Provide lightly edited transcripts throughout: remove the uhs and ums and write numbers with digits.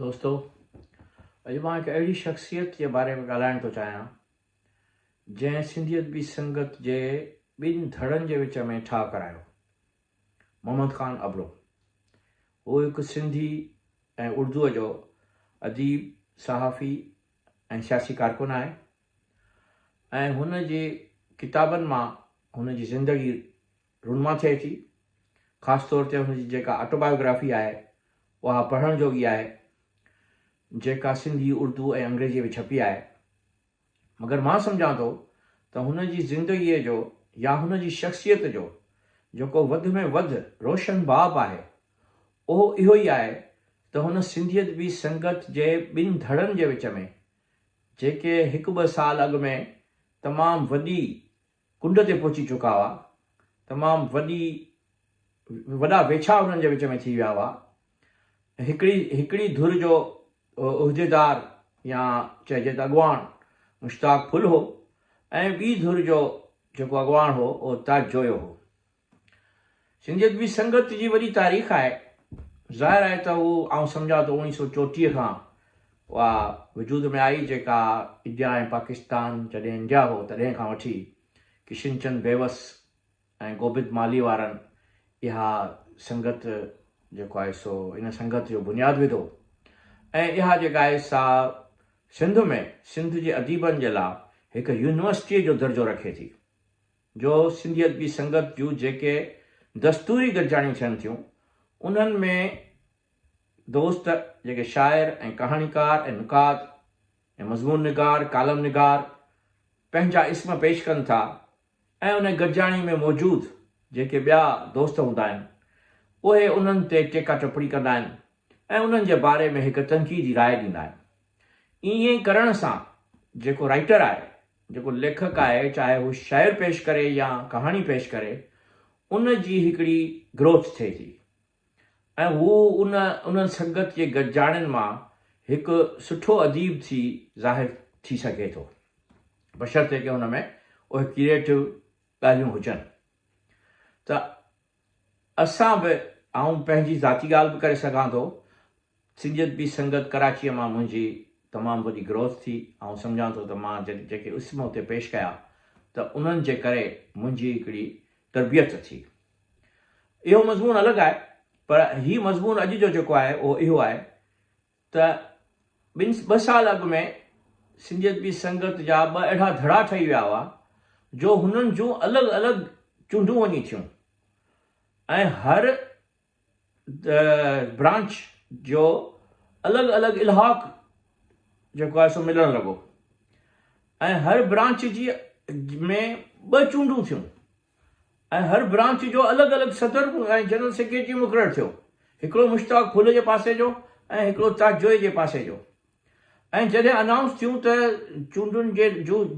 دوستو اڄ مان هڪ اهڙي شخصيت جي باري ۾ ڳالهائڻ ٿو چاهيان جنهن سنڌي ادبي سنگت جي ٻن ڌڙن جي وچ ۾ ٺاهه ڪرايو. محمد خان ابڙو. هو هڪ سنڌي ۽ اردوء جو اديب، صحافي ۽ سياسي ڪارڪن آهي ۽ هن جي ڪتابن مان هن جي زندگي رونما ٿئي ٿي. خاص طور تي هن جي جيڪا آٽوبايوگرافي آهي اها پڙهڻ جوڳي آهي جيڪا سنڌي، اردو ۽ انگريزيء ۾ ڇپي آهي. مگر مان سمجهان ٿو ته هن جي زندگيء جو يا هن جي شخصيت جو جيڪو وڌ ۾ وڌ روشن باب آهي، اهو اهو ئي آهي ته هن سنڌي ادبي سنگت جي ٻن ڌڙن جي وچ ۾، جيڪي هڪ ٻه سال اڳ ۾ تمام وڏي ڪنڊ تي پهچي چڪا هئا، تمام وڏي وڏا ويڇا انهن جي وچ ۾ ٿي ويا هئا. هڪڙي هڪڙي ڌر جو عهديدار يا چئجي ته اڳواڻ مشتاق ڦل هو ۽ ٻي ڌر جو جيڪو اڳواڻ هو اهو تاج جويو هو. سنڌي ادبي سنگت جي وڏي تاريخ آهي. ظاهر آهي ته هو آئون سمجهان ٿو اوڻيهه سو چوٽيهه کان اها وجود ۾ آئي جيڪا انڊيا ۽ پاڪستان جڏهن انڊيا هو تڏهن کان وٺي ڪشن چند بيوس ۽ گوبند مالهي وارن اها سنگت جيڪو آهي سو ان سنگت جو بنياد وڌو ۽ اها جيڪا آهي سا سنڌ ۾ سنڌ جي اديبن جي لاء هڪ يونيورسٽيء جو درجو رکي ٿي. جو سنڌي ادبي سنگت جون جيڪي دستوري گڏجاڻيون ٿين ٿيون، انهن ۾ دوست جيڪي شاعر ۽ ڪهاڻيڪار ۽ نقاد ۽ مضمون نگار، ڪالم نگار پنهنجا اسم پيش ڪن ٿا ۽ ان گڏجاڻي ۾ موجود جيڪي ٻيا دوست هوندا آهن، اهي انهن تي ٽيڪا ٽپڻي ڪندا آهن ۽ انهن جي باري ۾ هڪ تنقيدي راء ڏيندا آهن. ائين ڪرڻ سان جيڪو رائيٽر آهي، جيڪو ليکڪ آهي، چاهي هو شعر پيش ڪري يا ڪهاڻي پيش ڪري، ان جي هڪڙي گروٿ ٿئي ٿي ۽ هو ان انهن سنگت جي گڏجاڻين مان هڪ سٺو اديب ٿي ظاهر ٿي سگهي ٿو، بشرطيڪه هن ۾ اهي ڪريئيٽو ڳالهيون هجن ته اسان به، آئون پنهنجي ذاتي ڳالهه به ڪري سگهان ٿو، سنڌي ادبي سنگت ڪراچيء مان منهنجي تمام وڏي گروٿ ٿي، آئون سمجهان ٿو ته مان جيڪي اسم اتي پيش ڪيا ته انهن جي ڪري منهنجي هڪڙي تربيت ٿي. اهو مضمون الڳ آهي پر هي مضمون اڄ جو جيڪو آهي اهو اهو آهي ته ٻن ٻه سال اڳ ۾ سنڌي ادبي سنگت جا ٻه اهڙا ڌڙا ٺهي ويا هئا جو هنن جون الڳ الڳ چونڊون وڃي ٿيون ۽ هر برانچ جو الڳ الڳ الحاق جيڪو آهي سو ملڻ لڳو ۽ هر برانچ جي ۾ ٻه چونڊون ٿيون ۽ هر برانچ جو الڳ الڳ صدر ۽ جنرل سيڪريٽري مقرر ٿيو. هڪڙو مشتاق ڦل جي پاسي جو ۽ هڪڙو تاج جويي جي پاسي جو. ۽ جڏهن انائونس ٿيون ته چونڊن جي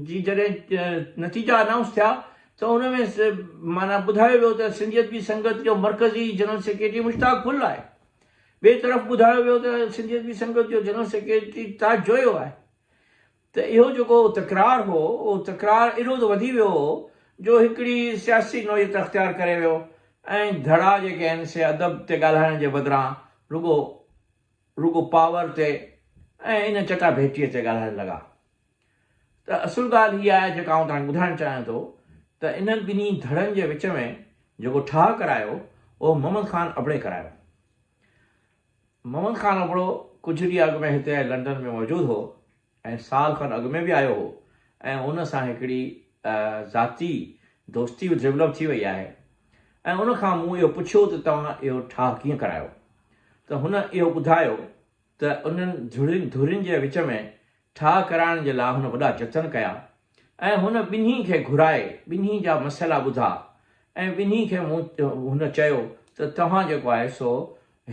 جي جڏهن نتيجا انائونس ٿيا ته ان ۾ معنيٰ ٻڌايو ويو ته سنڌي ادبي سنگت جو مرڪزي جنرل سيڪريٽري مشتاق ڦل آهي. ٻئي طرف ٻڌايو ويو ته سنڌي ادبي سنگت جو جنرل سيڪريٽري تاج جويو آهي. ته اهو جيڪو تڪرار هو، اهو تڪرار ايڏو ته وڌي ويو هو جو هڪڙي سياسي نوعيت اختيار ڪري ويو ۽ ڌڙا جيڪي آهن سي ادب تي ڳالهائڻ جي بدران رڳو رڳو پاور تي ۽ ان چٽا ڀيٽيء تي ڳالهائڻ لڳا. ته اصل ڳالهه هيء آهي جيڪا آئون توهان کي ٻڌائڻ چاهيان ٿو ته انهن ٻنهي ڌڙن جي وچ ۾ جيڪو ٺاهه ڪرايو اهو محمد خان ابڙي ڪرايو. محمد خان ابڙو ڪجهه ڏينهن اڳ ۾ هتي لنڊن ۾ موجود هو ۽ سال کن اڳ ۾ به آيو هو ۽ ان سان هڪڙي ذاتي دوستي به ڊولپ ٿي وئي آهي ۽ ان کان مون اهو پڇيو ته توهان اهو ٺاهه ڪيئن ڪرايو ته هن اهو ٻڌايو ته انهن ڌرين ڌرين جي وچ ۾ ٺاهه ڪرائڻ جي لاء هن وڏا جتن ڪيا ۽ هن ٻنهي کي گهرائي ٻنهي جا مسئلا ٻڌا ۽ ٻنهي کي مون هن چيو ته توهان جيڪو آهي سو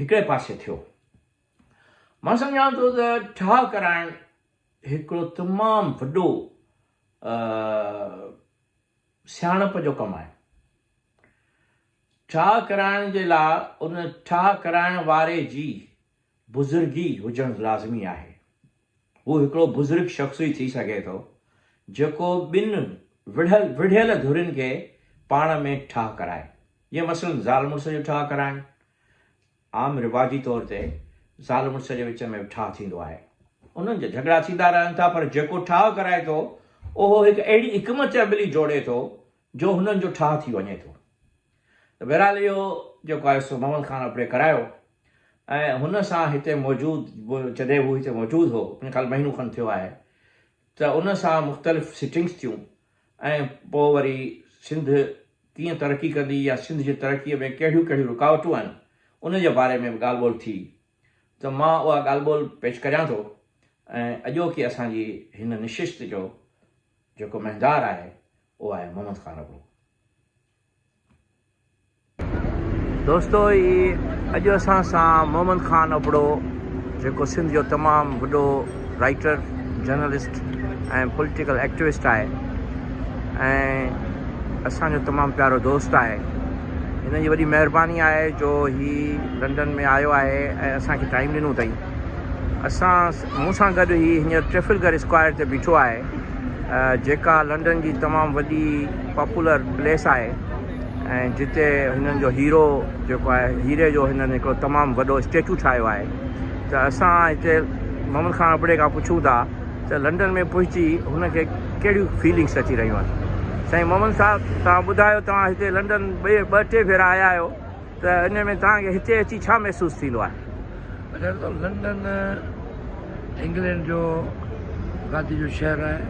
هڪڙي پاسي ٿيو. مان سمجهان ٿو ته ٺاهه ڪرائڻ هڪڙو تمام وڏو سياڻپ جو ڪم آهي. ٺاهه ڪرائڻ جي لاء ان ٺاهه ڪرائڻ واري جي بزرگي هجڻ لازمي آهي. هو هڪڙو بزرگ شخص ئي ٿي سگهي ٿو، جيڪو ٻن وڙهيل وڙهيل ڌرين کي پاڻ ۾ ٺاهه ڪرائي. جيئن مثلاً زال مڙس جو ٺاهه ڪرائڻ. عام رواجي طور تي زال مڙس جي وچ ۾ به ٺاهه ٿيندو آهي. انهن جا جهڳڙا ٿيندا رهن ٿا پر جيڪو ٺاهه ڪرائي ٿو اهو هڪ اهڙي حڪمت عملي جوڙي ٿو جو هنن جو ٺاهه ٿي وڃي ٿو. ته بهرحال اهو جيڪو آهي سو محمد خان ابڙي ڪرايو ۽ هن سان هتي موجود جڏهن هو هتي موجود هو منهنجي خيال مهينو کن ٿيو آهي ته ان سان مختلف سٽنگس ٿيون ۽ پوء وري سنڌ ڪيئن ترقي ڪندي يا سنڌ جي ترقي ۾ ڪهڙيون ڪهڙيون رڪاوٽون آهن ان جي باري ۾ به ڳالهه ٻولهه ٿي ته مان اها ڳالهه ٻولهه پيش ڪريان ٿو ۽ اڄوڪي اسان جي هن نشست جو جيڪو مهندار آهي اهو آهي محمد خان ابڙو. دوستو هي اڄ اسان سان محمد خان ابڙو جيڪو سنڌ جو تمام وڏو رائيٽر، جرنلسٽ ۽ پوليٽيڪل ايڪٽوسٽ آهي ۽ اسان جو تمام پيارو دوست آهي هن جي وڏي مهرباني آهي جو هي لنڊن ۾ آيو آهي ۽ اسان کي ٽائيم ڏنو اٿئي اسان مون سان گڏ هي هينئر ٽريفلگر اسڪوائر تي بيٺو آهي جيڪا لنڊن جي تمام وڏي پاپولر پليس آهي ۽ جتي هنن جو هيرو جيڪو آهي هيري جو هنن هڪڙو تمام وڏو اسٽيچو ٺاهيو آهي ته اسان هتي محمد خان ابڙي کان پڇون ٿا ته لنڊن ۾ پهچي هن کي ڪهڙيون فيلنگس اچي رهيون آهن سائين محمد صاحب توهان ٻڌايو توهان هتي لنڊن ٻه ٽي ڀيرا آيا آهيو ته ان ۾ توهان کي هتي اچي ڇا محسوس ٿيندو آهي؟ اچا ته لنڊن انگلينڊ جو گادي جو شهر آهي.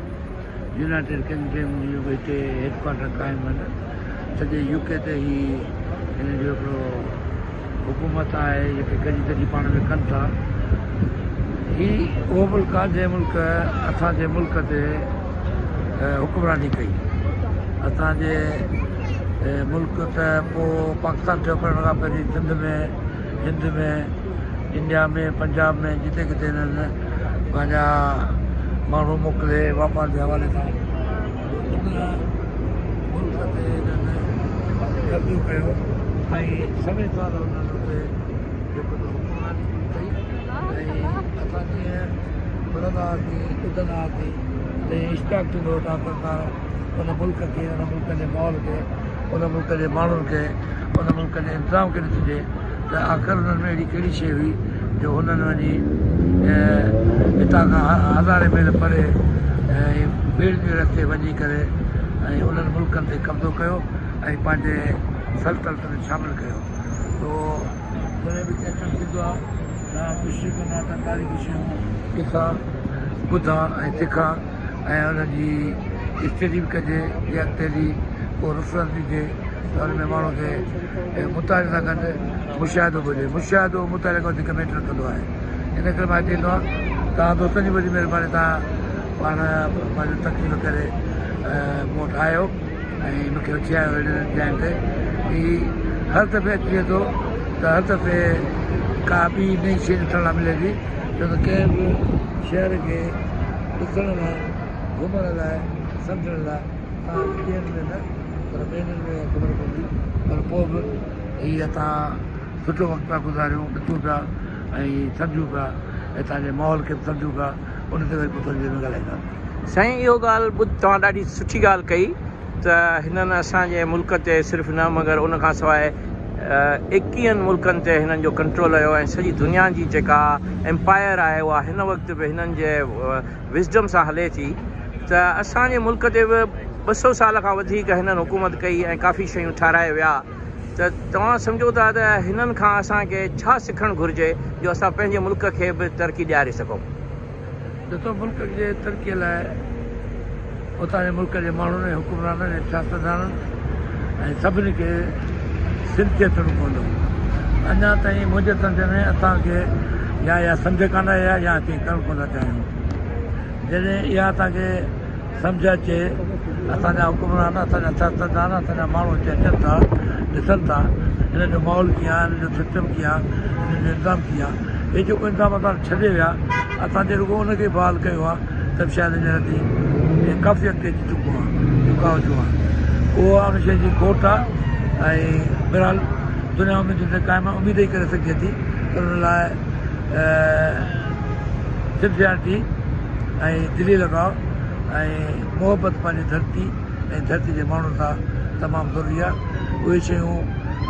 يونائيٽيڊ ڪنگڊم جو به هتي هيڊ ڪوارٽر قائم آهن. سڄي يو ڪي تي هي هن جو هڪڙو حڪومت آهي جيڪي گڏجي گڏجي پاڻ ۾ ڪن ٿا. هي اهو ملڪ آهي جنهن ملڪ اسان جي ملڪ تي حڪمراني ڪئي. اسان جي ملڪ ته پوء پاڪستان ٿيو پر ان کان پهرين سنڌ ۾ هند ۾ انڊيا ۾ پنجاب ۾ جتي ڪٿي هنن پنهنجا ماڻهو موڪلي واپار جي حوالي سان ان ملڪ تي هنن قبضو ڪيو ۽ سوين سال هنن اتي جيڪو حڪمراني ڪئي ۽ اسان جيئن پڙهندا هئاسين ٻڌندا هئاسين ته اشتياق ٿيندو هو ته آخرڪار ان ملڪ کي ان ملڪ جي ماحول کي ان ملڪ جي ماڻهن کي ان ملڪ جي انتظام کي ڏسجي ته آخر انهن ۾ اهڙي ڪهڙي شيء هئي جو هنن وڃي هتان کان هزارين ميل پري ۽ ٻيڙين جي رستي وڃي ڪري ۽ انهن ملڪن تي قبضو ڪيو ۽ پنهنجي سلطنت ۾ شامل ڪيو. تو جڏهن به اچڻ ٿيندو آهي ته ڪوشش ڪندو آهيان ته تاريخي شيون ڏسان، ٻڌان ۽ سکان. ۽ ان جي اسٽڊي به ڪجي جي اڳتي هلي ڪو ريفرنس ڏجي ته ان ۾ ماڻهو کي مطالعي سان گڏ مشاهدو به هجي مشاهدو مطالعي کان وڌيڪ ميٽر ڪندو آهي ان ڪري مان هتي ايندو آهيان توهان دوستن جي وڏي مهرباني توهان پاڻ پنهنجو تڪليف ڪري مون وٽ آيو ۽ مون کي وٺي آيو اهڙين جاين تي هي هر دفعي اچجي ٿو ته هر دفعي ڪا ٻي نئين شيء ڏسڻ لاء ملي ٿي ڇو ته ڪنهن به شهر کي ڏسڻ لاء، گهمڻ لاء، سمجهڻ لاء توهان کي ڏينهن ۾ نه پر مهينن ۾ خبر پوندي پر پوء به هي اسان سٺو وقت پيا گذاريون، ڏسون پيا ۽ سمجهون پيا هتان جي ماحول کي به سمجهون پيا ان تي وري پوء ٿوري دير ۾ ڳالهائينداسين. سائين اهو ڳالهه ٻڌ توهان ڏاڍي سٺي ڳالهه ڪئي ته هنن اسان جي ملڪ تي صرف نه مگر ان کان سواء ايڪيهن ملڪن تي هنن جو ڪنٽرول رهيو ۽ سڄي دنيا جي جيڪا ايمپائر آهي اها هن وقت به هنن جي وزڊم سان هلي ٿي ته اسان جي ملڪ تي به 200 سال کان وڌيڪ هنن حڪومت ڪئي ۽ ڪافي شيون ٺهرائي ويا ته توهان سمجهو ٿا ته هنن کان اسان کي ڇا سکڻ گهرجي جو اسان پنهنجي ملڪ کي به ترقي ڏياري سگهون. ڏسو ملڪ جي ترقي لاء اتان جي ملڪ جي ماڻهن ۽ حڪمرانن ۽ سياستدانن ۽ سڀني کي سنڌ تي اچڻو پوندو. اڃا تائين منهنجي سمجهه ۾ اسان کي يا اها سمجهه ڪانه آئي آهي يا اسين ڪرڻ ڪونه ٿا چاهيون. جڏهن اها اسان کي سمجهه اچي، اسان جا حڪمران، اسان جا سياستدان، اسان جا ماڻهو هتي اچن ٿا، ڏسن ٿا، هنن جو ماحول ڪيئن آهي، هنن جو سسٽم ڪيئن آهي، هنن جو انتظام ڪيئن آهي. هي جيڪو انتظام اسان وٽ ڇڏي ويا، اسان جي رڳو ان کي بحال ڪيو آهي ته به شايد هينئر اسين ڪافي اڳتي اچي چڪو آهيان، چڪا هجون ها. اهو ان شيء جي کوٽ آهي ۽ بهرحال دنيا اميدن تي قائم آهي، اميد ئي ڪري سگهجي ٿي پر ان لاء سنسيئرٽي ۽ دلي لڳاء ۽ محبت پنهنجي ڌرتي ۽ ڌرتي جي ماڻهن سان تمام ضروري آهي. اهي شيون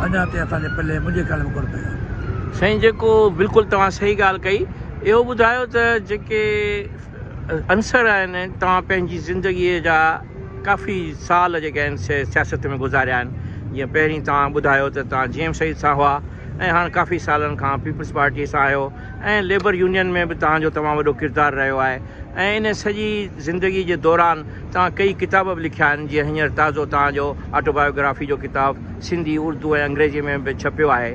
اڃا تائين اسان جي پلي منهنجي خيال ۾ ڪونه پيون آهن. سائين جيڪو بلڪل توهان صحيح ڳالهه ڪئي اهو ٻڌايو ته جيڪي عنصر آهن توهان پنهنجي زندگي جا ڪافي سال جيڪي آهن سي سياست ۾ گذاريا آهن جيئن پهرين توهان ٻڌايو ته توهان جي ايم سيد سان هئا ۽ هاڻ ڪافي سالن کان پيپلز پارٽي سان آهيو ۽ ليبر يونين ۾ به توهان جو تمام وڏو ڪردار رهيو آهي ۽ ان سڄي زندگي جي دوران توهان ڪئي ڪتاب به لکيا آهن جيئن هينئر تازو توهان جو آٽو بايوگرافي جو ڪتاب سنڌي اردو ۽ انگريزي ۾ به ڇپيو آهي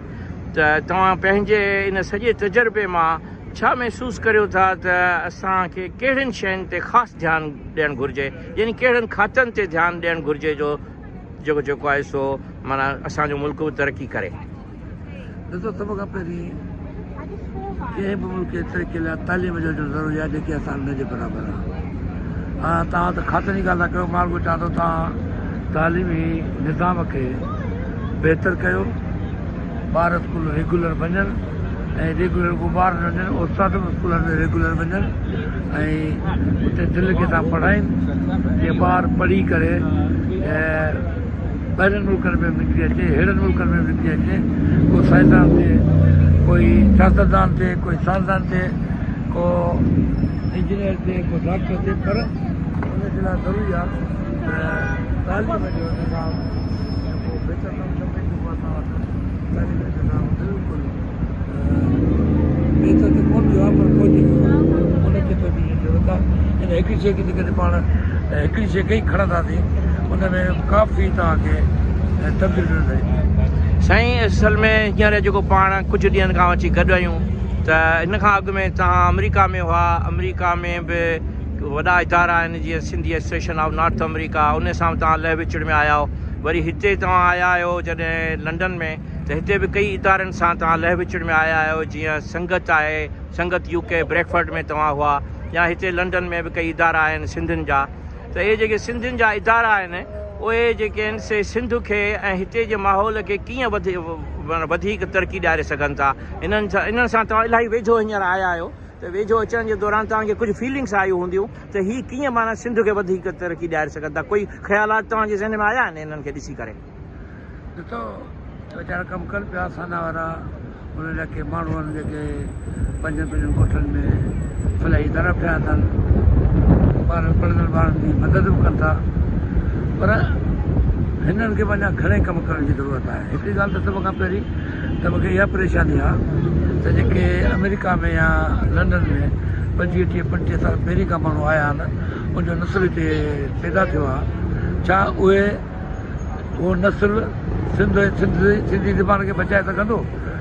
ته توهان پنهنجي ان سڄي تجربي مان ڇا محسوس ڪريو ٿا ته اسان کي ڪهڙين شين تي خاص ڌيان ڏيڻ گهرجي يعني ڪهڙن کاتن تي ڌيان ڏيڻ گهرجي جو جيڪو جيڪو آهي سو معنيٰ اسان جو ملڪ به ترقي ڪري. ڏسو سڀ کان پهرين ڪنهن به ملڪ جي ترقي لاء تعليم جو هجڻ ضروري آهي جيڪي اسان نه جي برابر آهي. ها توهان ته کاتن جي ڳالهه ٿا ڪيو مان رڳو چوان ٿو توهان تعليمي نظام کي بهتر ڪيو ٻار اسڪول ريگيولر وڃن ۽ ريگيولر رڳو ٻار نه وڃن استاد به اسڪولن ۾ ريگيولر وڃن ۽ اتي دل کي سان پڙهائين جيئن ٻار پڙهي ڪري ٻاهرين ملڪن ۾ به نڪري اچي ههڙن ملڪن ۾ به نڪري اچي ڪو سائنسدان ٿئي ڪوئي سياستدان ٿئي ڪوئي سائنسدان ٿئي ڪو انجنيئر ٿئي ڪو ڊاڪٽر ٿئي پر ان جي لاء ضروري آهي ته تعليم جو نظام جيڪو بهتر ڪم سڀني جو اسان وٽ تعليم جو نظام بلڪل بهتر ته ڪونه ٿيو آهي پر پهچي ويو آهي ان کي توجه ڏيڻ جي ضرورت آهي ان هڪڙي شيء کي جيڪڏهن پاڻ هڪڙي شيء کي ئي کڻنداسين ان ۾ ڪافي توهان کي تبديليون نظر اينديون. سائين اصل ۾ هينئر جيڪو پاڻ ڪجهه ڏينهن کان اچي گڏ آهيون ته ان کان اڳ ۾ توهان آمريڪا ۾ هئا آمريڪا ۾ به وڏا ادارا آهن جيئن Sindhi association of North America ان سان به توهان لهه وچڙ ۾ آيا آهيو وري هتي توهان آيا آهيو جڏهن لنڊن ۾ ته هتي به ڪئي ادارن سان توهان لهه وچڙ ۾ آيا آهيو جيئن سنگت آهي سنگت يو ڪي بريڪفرڊ ۾ توهان هئا يا هتي لنڊن ۾ به ڪئي ادارا آهن سنڌين جا ته اهي جيڪي سنڌين جا ادارا آهن اهي جيڪي آهن سي سنڌ کي ۽ هتي جي ماحول کي ڪيئن وڌيڪ ترقي ڏياري سگهن ٿا انهن سان انهن سان توهان الاهي ويجهو هينئر آيا آهيو ته ويجهو اچڻ جي دوران توهان کي ڪجهه فيلنگس آيون هونديون ته هي ڪيئن معنيٰ سنڌ کي وڌيڪ ترقي ڏياري سگهن ٿا ڪوئي خيالات توهان جي ذهن ۾ آيا آهن انهن کي ڏسي ڪري. ڏسو ويچارا ڪم ڪن پيا سانا وارا انهن جا ڪي ماڻهو آهن جيڪي پنهنجن پنهنجن ڳوٺن ۾ فلاحي ادارا به ٺاهيا اٿن ٻارن پڙهندڙ ٻارن جي مدد به ڪن ٿا پر هنن کي به اڃا گهڻي ڪم ڪرڻ جي ضرورت آهي هڪڙي ڳالهه ته سڀ کان پهرين ته مونکي اها پريشاني آهي ته جيڪي آمريڪا ۾ يا لنڊن ۾ 25 30 35 سال پهرين کان ماڻهو آيا آهن ان جو نسل هتي پيدا ٿيو آهي ڇا اهي اهو نسل سنڌ ۽ سنڌي زبان کي بچائي سگهندو؟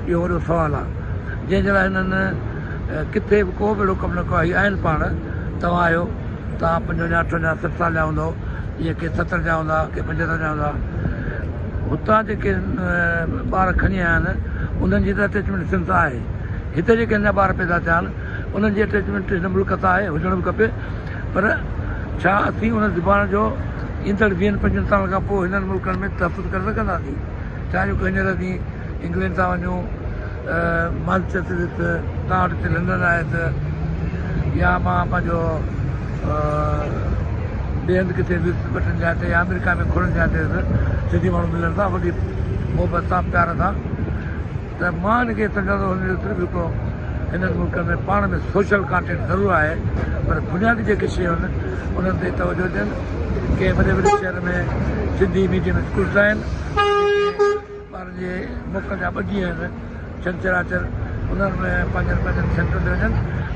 اهو وڏو سوال آهي، جنهن جي لاء هنن ڪٿي به ڪو به اهڙو ڪم نه ڪيو آهي. هي آهن پاڻ، توهان آهيو، توهان 55، 58، 60 سال جا هوندؤ، اهي ڪي 70 جا هوندا، ڪي 75 جا هوندا. هتان جيڪي ٻار کڻي آيا آهن، انهن جي ته اٽيچمينٽ سنڌ سان آهي. هتي جيڪي اڃا ٻار پيدا ٿيا آهن، انهن جي اٽيچمينٽ هن ملڪ سان آهي، هجڻ به کپي. پر ڇا اسين ان زبان جو ايندڙ ويهن پنجويهن سالن کان پوء هنن ملڪن ۾ تحفظ ڪري سگهنداسين؟ ڇا جو هينئر اسين انگلينڊ ٿا وڃون، مانچسٽر ويس، توهان وٽ هتي لنڊن آيس يا مان پنهنجو ٻئي هنڌ ڪٿي ويس ٻه ٽن جاين تي يا آمريڪا ۾ کوڙن جاين تي ويس، سنڌي ماڻهو ملن ٿا وڏي محبت سان پيار سان. ته مان ان کي سمجهان ٿو هن جو صرف هڪڙو هنن ملڪن ۾ پاڻ ۾ سوشل ڪانٽيڪٽ ضرور آهي پر بنيادي جيڪي شيون آهن انهن تي توجهه ڏين. ڪنهن وڏي وڏي شهر ۾ سنڌي ميڊيم اسڪولس آهن جيڪي ٻارن جي موڪل جا ٻه ڏينهن آهن ڇنڇر آچر انهن ۾ پنهنجن پنهنجن سينٽرن تي وڃن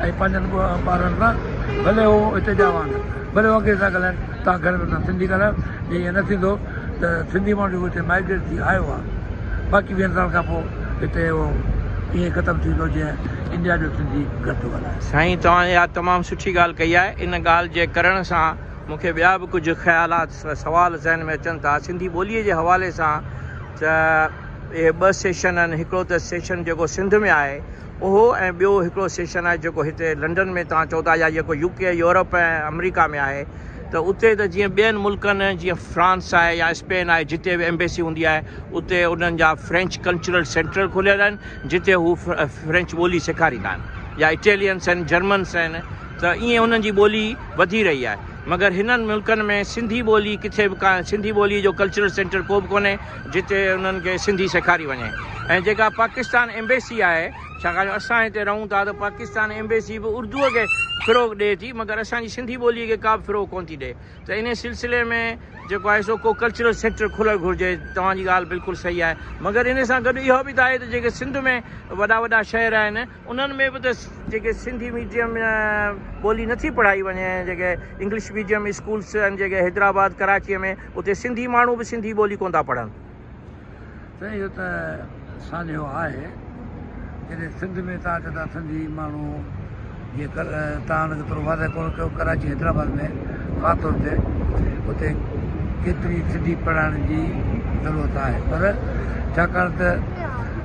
۽ پنهنجن ٻارن سان ڀلي هو هتي ڄاوا آهن ڀلي هو انگريزي ٿا ڳالهائن توهان گهر ۾ انهن سان سنڌي ڳالهايو جي ائين نه ٿيندو ته سنڌي ماڻهو جيڪو هتي مائگريٽ ٿي آيو آهي باقي ويهن سالن کان پوء هتي اهو ائين ختم ٿي ويندو جيئن انڊيا جو سنڌي گهٽ ٿو ڳالهائي. سائين توهان اها تمام سٺي ڳالهه ڪئي آهي ان ڳالهه جي ڪرڻ سان مون کي ٻيا به ڪجهه خيالات سوال ذهن ۾ اچن ٿا سنڌي ٻولي جي حوالي سان ته اهي ٻه سيشن آهن هڪڙو ته سيشن جيڪو سنڌ ۾ آهي اهو ۽ ٻيو هڪڙو سيشن آهي جيڪو هتي لنڊن ۾ توهان چئو ٿا يا جيڪو يو ڪي يورپ ۽ آمريڪا ۾ آهي ته اتي ته جيئن ٻين ملڪن جيئن فرانس آهي يا اسپين آهي جتي به ايمبيسي هوندي آهي اتي انهن جا فرينچ ڪلچرل سينٽر کليل آهن جتي هو فرينچ ٻولي سيکاريندا آهن يا اٽيلينس آهن جرمنس آهن ته ائين انهن جي ٻولي وڌي رهي آهي مگر هنن ملڪن ۾ سنڌي ٻولي ڪٿي به ڪا سنڌي ٻولي جو ڪلچرل سينٽر ڪو به ڪونهي جتي انهن کي سنڌي سيکاري وڃي ۽ جيڪا پاڪستان ايمبيسي آهي ڇاڪاڻ جو اسان هتي رهون ٿا ته پاڪستان ايمبيسي به اردوء کي فروغ ڏئي ٿي مگر اسان جي سنڌي ٻولي کي ڪا به فروغ ڪونه ٿي ڏئي ته انهي سلسلي ۾ جيڪو آهي سو ڪو ڪلچرل سينٽر کلڻ گهرجي توهان جي ڳالهه بلڪل صحيح آهي مگر انهي سان گڏ اهو به ته آهي ته جيڪي سنڌ ۾ وڏا وڏا شهر آهن انهن ۾ به ته جيڪي سنڌي ميڊيم ٻولي نٿي پڙهائي وڃي جيڪي انگلش ميڊيم اسڪولس آهن جيڪي حيدرآباد ڪراچيء ۾ اتي سنڌي ماڻهو به سنڌي ٻولي ڪونه ٿا پڙهن. سائين اهو ته سانحو آهي جڏهن سنڌ ۾ توهان چئو ٿا سنڌي ماڻهو جيئن توهان ان کي ٿورو واضح ڪونه ڪيو ڪراچي حيدرآباد ۾ خاص طور تي اتي ڪيتري سنڌي پڙهائڻ جي ضرورت آهي پر ڇاڪاڻ ته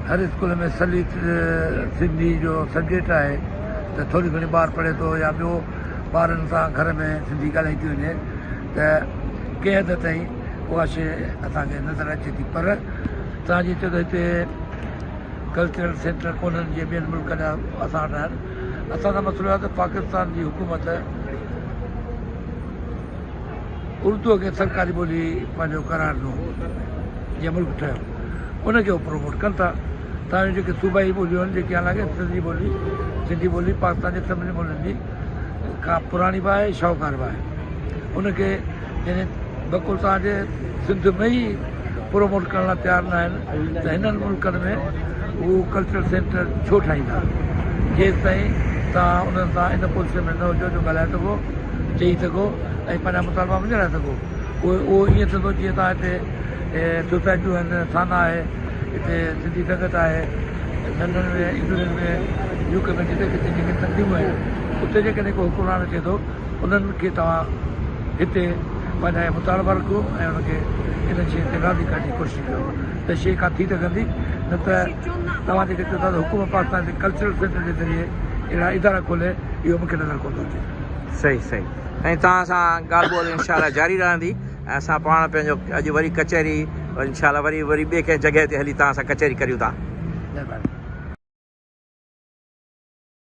هر اسڪول ۾ سليط سنڌي جو سبجيڪٽ آهي ته ٿوري گهڻي ٻار پڙهي ٿو يا ٻيو ٻارن سان گهر ۾ سنڌي ڳالهائي ٿي وڃي ته ڪنهن حد تائين اها شيء اسان کي نظر اچي ٿي پر توهان جيئن چئو ته هتي ڪلچرل سينٽر ڪونهن جيئن ٻين ملڪن جا اسان وٽ آهن اسان سان مسئلو آهي ته پاڪستان جي حڪومت اردوء کي سرڪاري ٻولي پنهنجو قرار ڏنو جيئن ملڪ ٺهيو ان کي هو پروموٽ ڪن ٿا تان جو جيڪي صوبائي ٻوليون آهن جيڪي حالانڪه سنڌي ٻولي سنڌي ٻولي پاڪستان جي سڀني ٻولين جي کان پراڻي به آهي شاهوڪار به آهي ان کي يعني بقول توهان جي سنڌ ۾ ئي پروموٽ ڪرڻ لاء تيار نه آهن ته هنن ملڪن ۾ هو ڪلچرل سينٽر ڇو ٺاهيندا جيستائين توهان انهن سان ان پوزيشن ۾ نه هجو جو ڳالهائي سگهو چئي سگهو ۽ پنهنجا مطالبا مڃرائي سگهو اهو اهو ائين ٿيندو جيئن توهان هتي سوسائٽيون آهن سانا آهي هتي سنڌي سنگت آهي لنڊن ۾ انگلينڊ ۾ يو ڪي ۾ جتي ڪٿي جيڪي تنظيمون آهن اتي جيڪڏهن ڪو حڪمران اچي ٿو انهن کي توهان هتي پنهنجا اهي مطالبا رکو ۽ انهن کي انهن شين تي راضي ڪرڻ جي ڪوشش ڪيو ته شيء ڪا ٿي سگهندي نه ته توهان جيڪي چئو ٿا ته حڪومت پاڪستان جي ڪلچرل سينٽر جي ذريعي اهڙا ادارا کولي اهو مونکي نظر ڪونه ٿو اچي. صحيح صحيح ۽ توهان سان ڳالهه ٻولهه انشاء الله جاري رهندي ۽ اسان پاڻ پنهنجو اڄ وري ڪچهري انشاء الله وري وري ٻي ڪنهن جڳهه تي هلي توهان سان ڪچهري ڪريون ٿا. مهرباني.